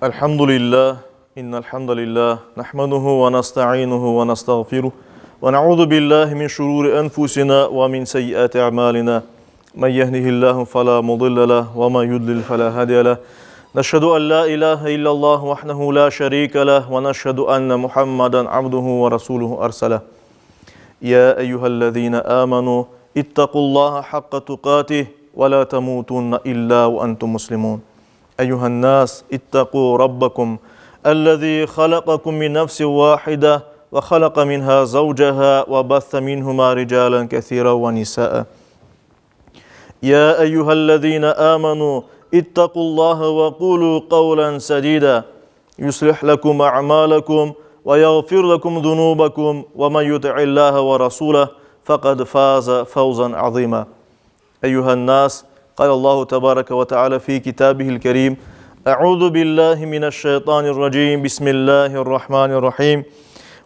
الحمد لله إن الحمد لله نحمده ونستعينه ونستغفره ونعوذ بالله من شرور أنفسنا ومن سيئات أعمالنا من يهده الله فلا مضل له وما يضلل فلا هادي له نشهد أن لا إله إلا الله وحده لا شريك له ونشهد أن محمدا عبده ورسوله أرسله يا أيها الذين آمنوا اتقوا الله حق تقاته ولا تموتن إلا وأنتم مسلمون أيها الناس اتقوا ربكم الذي خلقكم من نفس واحدة وخلق منها زوجها وبث منهما رجالا كثيرا ونساء يا أيها الذين آمنوا اتقوا الله وقولوا قولا سديدا يصلح لكم أعمالكم ويغفر لكم ذنوبكم ومن يطع الله ورسوله فقد فاز فوزا عظيما أيها الناس قال الله تبارك وتعالى في كتابه الكريم أعوذ بالله من الشيطان الرجيم بسم الله الرحمن الرحيم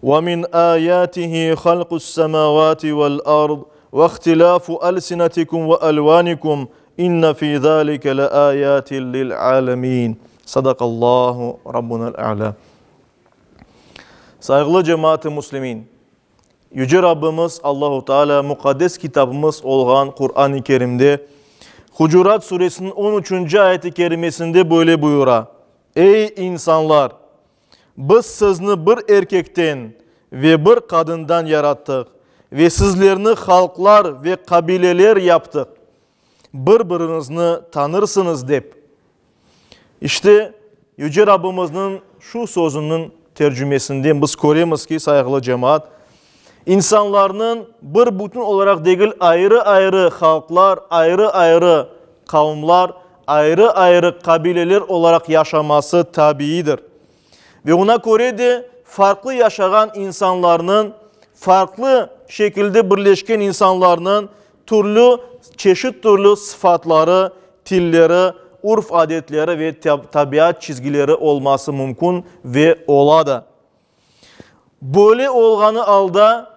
ومن آياته خلق السماوات والأرض واختلاف ألسنتكم وألوانكم إن في ذلك لآيات للعالمين صدق الله ربنا الأعلى Sayğılı cemaat-ı muslimin! Yüce Rabbimiz Allahu Teala muqaddes kitabımız olğan Quran-ı Kerimde Hucurat suresiniñ on üçünci ayet-i kerimesinde böyle buyura, Ey, insanlar! Biz sizni bir erkekten ve bir qadından yarattıq ve sizlerni halqlar ve qabileler yaptıq, bir-biriñizni tanırsıñız dep. İşte, Yüce Rabbimizniñ şu sözüniñ tercümesinden biz köremiz ki, sayğılı cemaat, insanlarnıñ bir bütün olaraq degil, ayrı-ayrı halqlar, ayrı-ayrı qavımlar, ayrı-ayrı qabileler olaraq yaşaması tabiiydir. Ve oña köre de farqlı yaşağan insanlarnıñ, farqlı şekilde birleşken insanlarnıñ türlü, çeşit türlü sıfatları, tilleri, urf-adetleri ve tabiat çizgileri olması mümkün ve ola da. Böyle olğanı alda,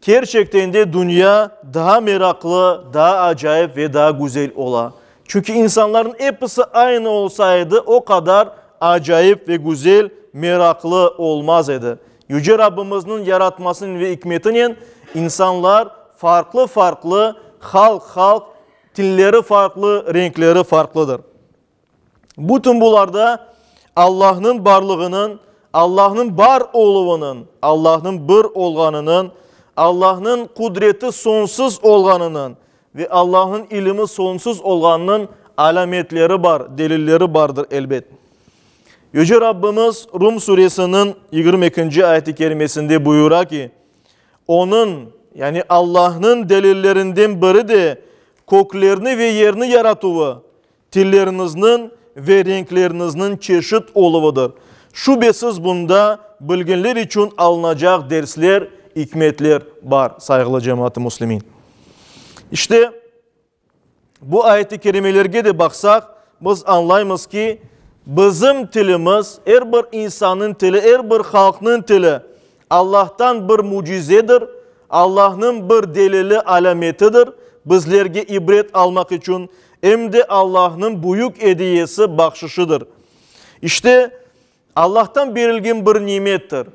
kerçekten de dünya daa meraqlı, daa acayip ve daa güzel ola. Çünki insanlarnıñ episi aynı olsa edi, o qadar acayip ve güzel, meraqlı olmaz edi. Yüce Rabbimizniñ yaratmasınen ve ikmetinen insanlar farqlı-farqlı, halq-halq, tilleri farqlı, renkleri farqlıdır. Bütün bularda Allahnıñ barlığınıñ, Allahnıñ bar oluvınıñ, Allahnıñ bir olğanınıñ, Allahnıñ qudreti soñsuz olğanınıñ ve Allahnıñ ilimi soñsuz olğanınıñ alâmetleri bar, delilleri bardır, elbet. Yüce Rabbimiz Rum suresiniñ 22-nci ayet-i kerimesinde buyura ki, Onıñ, yani Allahnıñ delillerinden biri de köklerni ve yerni yaratuvı, tilleriñizniñ ve renkleriñizniñ çeşit oluvıdır. Şübesiz bunda bilginler içün alınacaq dersler, ikmetler bar, sayğılı cemaat-ı müslimin. İşte, bu ayet-i kerimelerge de baqsaq, biz añlaymız ki, bizim tilimiz, er bir insannıñ tili, er bir halqnıñ tili Allahtan bir mücizedir, Allahnıñ bir delili, alâmetidir, bizlerge ibret almaq içün, em de Allahnıñ büyük ediyesi, bahşışıdır. İşte, Allahtan berilgen bir nimettir.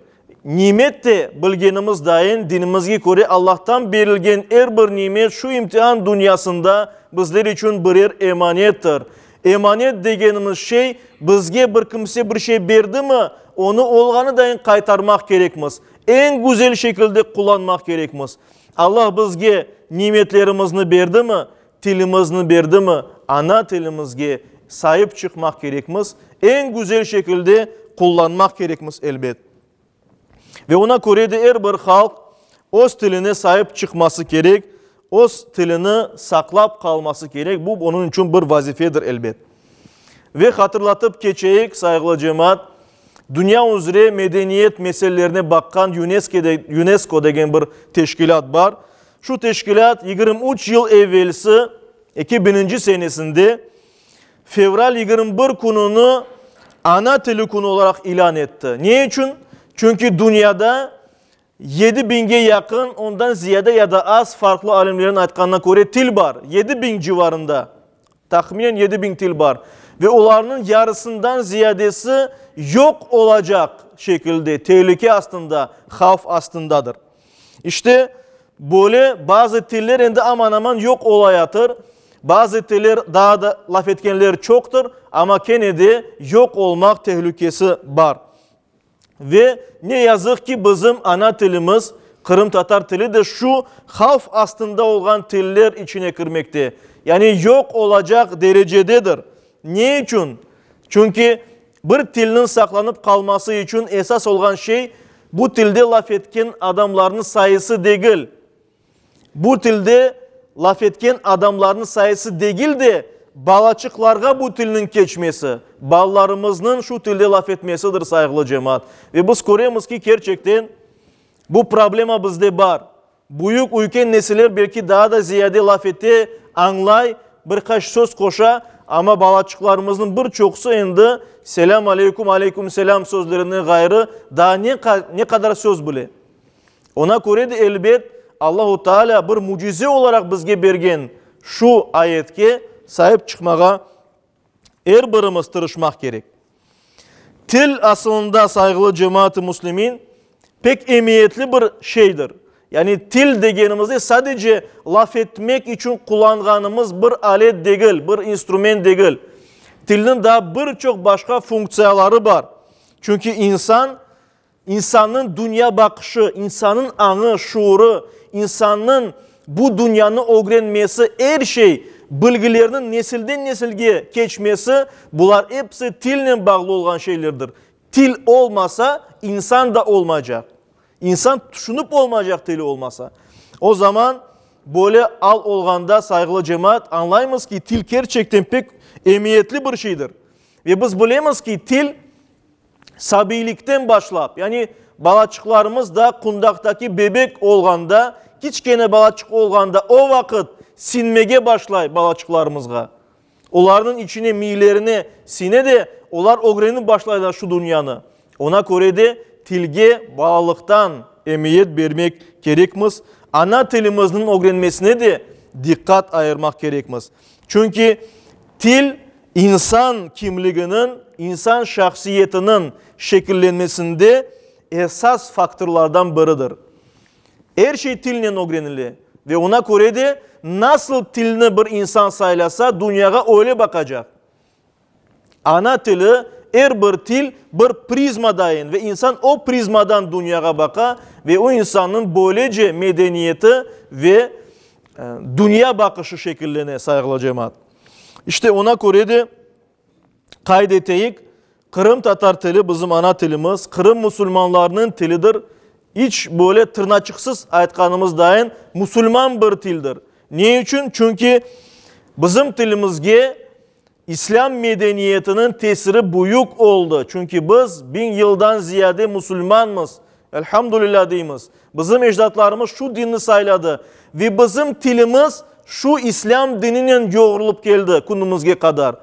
Nimet de, bilgenimiz dayın, dinimizge köre Allahtan berilgen er bir nimet şu imtian dünyasında bizler içün birer emanettir. Emanet degenimiz şey, bizge bir kimse bir şey berdimi, onı olğanı dayın qaytarmaq kerekmiz, eñ güzel şekilde qullanmaq kerekmiz. Allah bizge nimetlerimizni berdimi, tilimizni berdimi, ana tilimizge saip çıqmaq kerekmiz, eñ güzel şekilde qullanmaq kerekmiz, elbet. Ve oña köre de er bir halq öz tiline saip çıqması kerek, öz tilini saqlap qalması kerek, bu onıñ içün bir vazifedir, elbet. Ve hatırlatıp keçeyik, sayğılı cemaat, dünya üzre medeniyet meselelerine baqqan UNESCO degen bir teşkilât bar. Şu teşkilât 23 yıl evvelsi, 2000-nci senesinde, fevral 21 kününi Ana tili künü olaraq ilân etti. Ne içün? Çünki dünyada 7000-ge yaqın, ondan ziyade ya da az farqlı alimlerniñ aytqanına köre til bar. 7000 civarında, tahminen 7000 til bar. Ve olarnıñ yarısından ziyadesi yoq olacaq şekilde telüke astında, havf astındadır. İşte, böyle bazı tiller endi aman-aman yoq olayatır, bazı tiller daa da laf etkenler çoqtır, amma kene de yoq olmaq tehlükesi bar. Ve ne yazıq ki, bizim ana tilimiz, qırımtatar tili de şu havf astında olğan tiller içine kirmekte, yani yoq olacaq derecededir. Ne içün? Çünki bir tilniñ saqlanıp qalması içün esas olğan şey, bu tilde laf etken adamlarnıñ sayısı degil. Bu tilde laf etken adamlarnıñ sayısı degil de, balaçıqlarğa bu tilniñ keçmesi, balalarımıznıñ şu tilde laf etmesidir, sayğılı cemaat. Ve biz köremiz ki, kerçekten bu problema bizde bar. Büyük, üyken nesiller belki daa da ziyade laf ete, añlay, bir qaç söz qoşa, amma balaçıqlarımıznıñ bir çoqusı endi selâm aleyküm, aleyküm selâm sözlerinden ğayrı daa ne, ne qadar söz bile. Oña köre de, elbet, Allahu Teala bir mücize olaraq bizge bergen şu ayetke saip çıqmağa er birimiz tırışmaq kerek. Til asılında, sayğılı cemaat-ı müslimin, pek emiyetli bir şeydir. Yani til degenimizde sadece laf etmek içün qullanğanımız bir alet degil, bir instrument degil. Tilniñ daa bir çoq başqa funktsiyaları bar. Çünki insan İnsannıñ dünya baqışı, insannıñ añı, şuurı, insannıñ bu dünyanı ögrenmesi, er şey, bilgilerniñ nesilden nesilge keçmesi, bular episi tilnen bağlı olğan şeylerdir. Til olmasa, insan da olmaycaq. İnsan tüşünip olmaycaq tili olmasa. O zaman böyle al olğanda, sayğılı cemaat, añlaymız ki, til kerçekten pek emiyetli bir şeydir. Ve biz bilemiz ki, til Sabiylikten başlap, yani balaçıqlarımız daa qundaqtaki bebek olğanda, kiçkene balaçıq olğanda, o vaqıt sinmege başlay balaçıqlarımızğa. Olarnıñ içine, miylerine sine de, olar ögrenip başlaylar şu dünyanı. Ona köre de tilge balalıqtan emiyet bermek kerekmiz, ana tilimizniñ ögrenmesine de diqqat ayırmaq kerekmiz. Çünki til İnsan kimliginiñ, insan şahsiyetiniñ şekillenmesinde esas faktorlardan biridir. Er şey tilnen ögrenile ve oña köre de nasıl tilni bir insan saylasa, dünyağa öyle baqacaq. Ana tili, er bir til bir prizma dayın ve insan o prizmadan dünyağa baqa ve o insannıñ böylece medeniyeti ve dünya baqışı şekillene, sayğılı cemaat. İşte oña köre de qayd eteyik, qırımtatar tili bizim ana tilimiz, Qırım musulmanlarınıñ tilidir. İç böyle tırnaçıqsız aytqanımız dayın musulman bir tildir. Ne içün? Çünki bizim tilimizge İslâm medeniyetiniñ tesiri büyük oldı. Çünki biz biñ yıldan ziyade musulmanmız. Elhamdülilâ deymiz. Bizim ecdatlarımız şu dinni sayladı ve bizim tilimiz şu İslâm dininen yoğrulıp keldi künümizge qadar.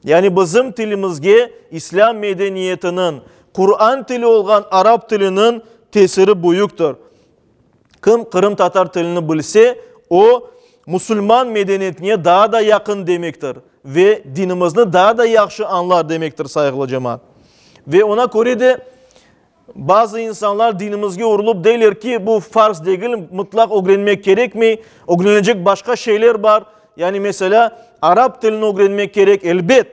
Yani bizim tilimizge İslâm medeniyetiniñ, Quran tili olğan arap tiliniñ tesiri büyüktir. Kim qırımtatar tilini bilse, o, musulman medeniyetine daa da yaqın demektir ve dinimizni daa da yahşı añlar demektir, sayğılı cemaat. Ve oña köre de Bazı insanlar dinimizge urulıp deyler ki, bu farz degil, mıtlaq ögrenmek kerekmey, ögrenilecek başqa şeyler bar. Yani, meselâ, arap tilini ögrenmek kerek. Elbet,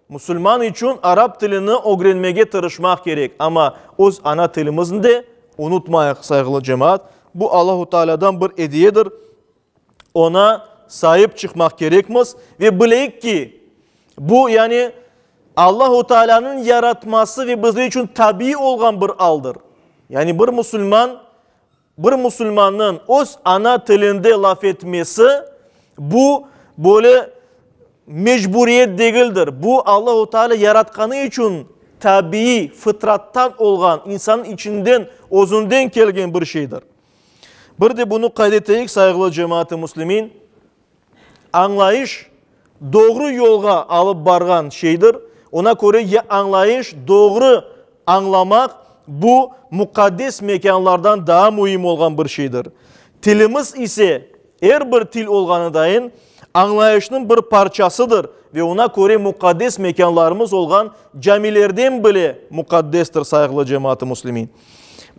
musulman içün arap tilini ögrenmege tırışmaq kerek, amma öz ana tilimizni de unutmayıq, sayğılı cemaat. Bu Allahu Taalâdan bir ediyedir. Oña saip çıqmaq kerekmiz ve bileyik ki, bu, yani Allahu Taalânıñ yaratması ve bizler içün tabiiy olğan bir aldır. Yani bir musulman, bir musulmannıñ öz ana tilinde laf etmesi, bu böyle mecburiyet degildir. Bu Allahu Taalâ yaratqanı içün tabiiy, fıtrattan olğan, insannıñ içinden, özünden kelgen bir şeydir. Bir de bunı qayd eteyik, sayğılı cemaat-ı müslimin, añlayış doğru yolğa alıp barğan şeydir. Ona köre ya añlayış, doğru añlamaq bu muqaddes mekânlardan daa müim olğan bir şeydir. Tilimiz ise, er bir til olğanı dayın, Añlayışnıñ bir parçasıdır ve oña köre muqaddes mekânlarımız olğan camilerden bile muqaddestir, sayğılı cemaat-ı müslimin.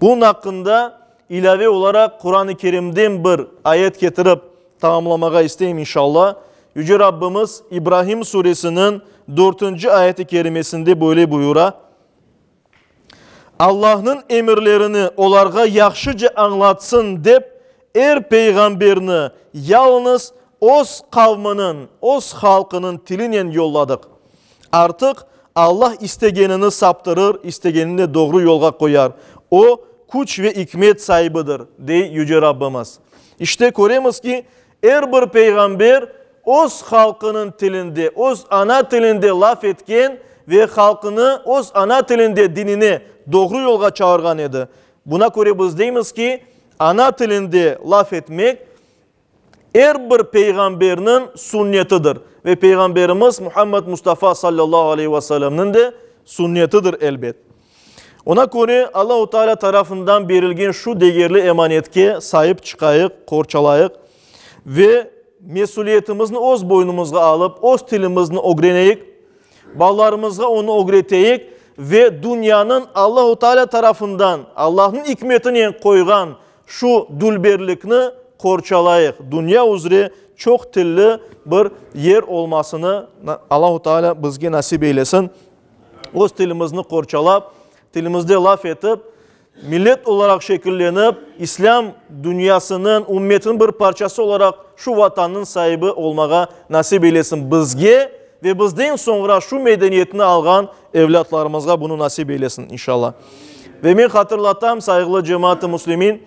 Bunıñ aqqında ilâve olaraq Quran-ı Kerimden bir ayet ketirip tamamlamağa isteyim, inşallah. Yüce Rabbimiz İbrahim suresiniñ dörtünci ayet-i kerimesinde böyle buyura, Allahnıñ emirlerini olarğa yahşıca añlatsın dep, er peyğamberni yalıñız öz qavmınıñ, öz halqınıñ tilinen yolladıq. Artıq Allah istegenini saptırır, istegenini de doğru yolğa qoyar. O, küç ve ikmet saibidir, dey Yüce Rabbimiz. İşte, köremiz ki, Er bir peyğamber öz halqınıñ tilinde, öz ana tilinde laf etken ve halqını öz ana tilinde dinine, doğru yolğa çağırğan edi. Buna köre biz deymiz ki, ana tilinde laf etmek er bir peyğamberniñ sünnetidir ve Peyğamberimiz Muhammed Mustafa sallallahu aleyhi ve sellemniñ de sünnetidir elbet. Ona köre Allahu Teala tarafından berilgen şu degerli emanetke saip çıqayıq, qorçalayıq ve mesüliyetimizni öz boynumızğa alıp, öz tilimizni ögreneyik, balalarımızğa onı ögreteyik ve dünyanıñ Allahu Teala tarafından, Allahnıñ ikmetinen qoyğan şu dülberlikni qorçalayıq. Dünya üzre çoq tilli bir yer olmasını Allahu Teala bizge nasip eylesin. Öz tilimizni qorçalap, tilimizde laf etip, millet olaraq şekillenip, İslâm dünyasınıñ, ümmetiniñ bir parçası olaraq şu Vatannıñ saibi olmağa nasip eylesin bizge ve bizden soñra şu medeniyetni alğan evlâtlarımızğa bunı nasip eylesin, inşallah. Ve men hatırlatam, sayğılı cemaat-ı müslimin,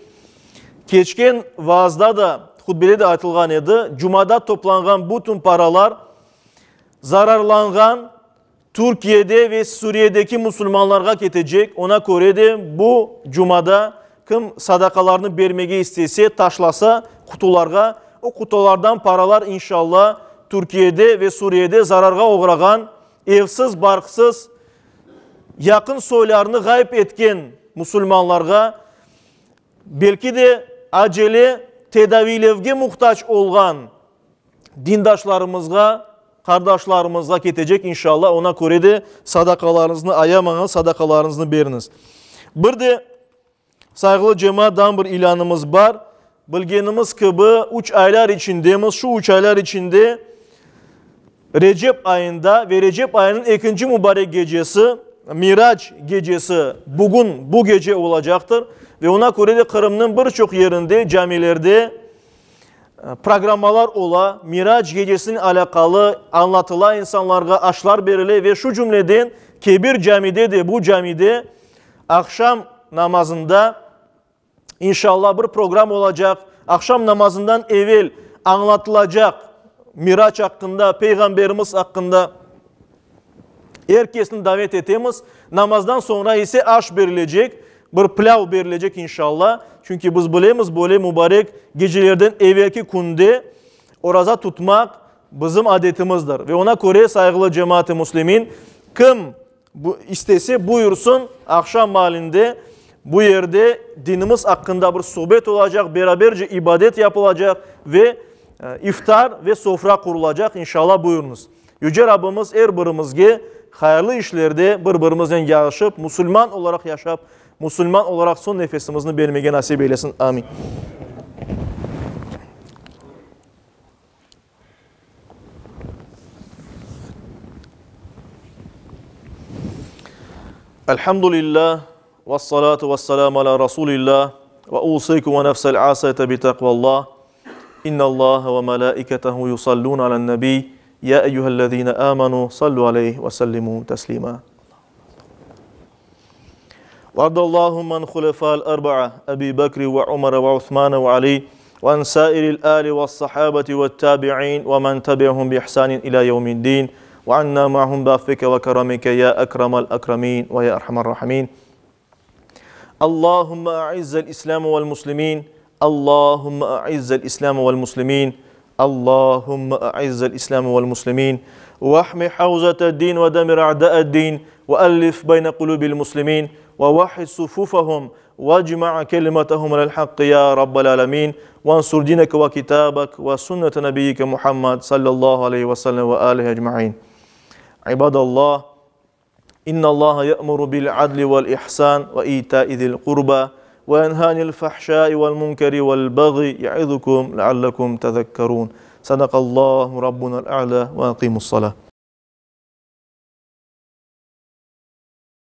keçken vaazda da, hutbede de aytılğan edi, cumada toplanğan bütün paralar zararlanğan Türkiyede ve Suriyedeki musulmanlarğa ketecek, ona köre de bu cumada kim sadaqalarnı bermege istese, taşlasa qutularğa, o qutulardan paralar inşalla Türkiyede ve Suriyede zararğa oğrağan, evsiz, barqsız, yaqın soylarını ğayıp etken musulmanlarğa, belki de acele tedaviylevge muhtac olğan dindaşlarımızğa, qardaşlarımızğa ketecek inşallah, ona köre de sadaqalarıñıznı ayamañız, sadaqalarıñıznı beriñiz. Bir de, sayğılı cemaat, daa bir ilânımız bar. Bilgenimiz kibi, üç aylar içindemiz, şu üç aylar içinde Recep ayında ve Recep ayınıñ ekinci mubarek gecesi, Mirac gecesi bugün, bu gece olacaqtır. Ve ona köre de Qırımnıñ bir çoq yerinde, camilerde Programmalar ola, Mirac gecesinen alâqalı añlatıla insanlarğa, aşlar berile ve şu cümleden Kebir camide de, bu camide aqşam namazında inşallah bir program olacaq. Aqşam namazından evel añlatılacaq Mirac aqqında, Peyğamberimiz aqqında. Er kesni davet etemiz. Namazdan soñra ise aş berilecek, bir plâv berilecek inşalla. Çünki biz bilemiz, böyle mubarek gecelerden evelki künde oraza tutmaq bizim adetimizdir. Ve ona köre, sayğılı cemaat-ı müslimin, kim istese, buyursın, aqşam maalinde bu yerde dinimiz aqqında bir suhbet olacaq, beraberce ibadet yapılacaq ve iftar ve sofra qurulacaq, inşalla, buyurıñız. Yüce Rabbimiz er birimizge hayırlı işlerde bir-birimiznen yarışıp, musulman olaraq yaşap, musulman olaraq soñ nefesimizni bermege nasip eylesin. Amin. Elhamdülillah, vessalatu vesselamu ala Rasulillah, ve usaykum ve nefsel asayete bi takvallah. İnnallâhe ve melâiketehu yusallûne alen-nebî, yâ eyyühellezîne âmenû sallû aleyh ve sellimû teslîmâ. Vardallâhümme an hulefâil erba'a, Ebî Bekri ve Umere ve Usmane ve Alî ve an sâiril âli ve's-sahâbeti ve't-tâbi'în ve men tebi'ehum bi ihsânin ilâ yevmiddîn ve annâ ma'hum bi'afvike ve keramike yâ ekremel ekremîn ve yâ erhamer rahimîn. Allahümme a'izzel İslâme vel muslimîn, Allahümme a'izzel İslâme vel muslimîn, Allahümme a'izzel İslâme vel muslimîn, vehmi havzete'd-din ve demir a'da'ed-din, ve ellif beyne kulûbil muslimîn, ve vahhid sufufehum. واجمع كلمتهم على الحق يا رب العالمين وانصر دينك وكتابك وسنة نبيك محمد صلى الله عليه وسلم وآله أجمعين عباد الله إن الله يأمر بالعدل والإحسان وإيتاء ذي القربى وينهى عن الفحشاء والمنكر والبغي يعظكم لعلكم تذكرون صدق الله ربنا الأعلى وأقيموا الصلاة.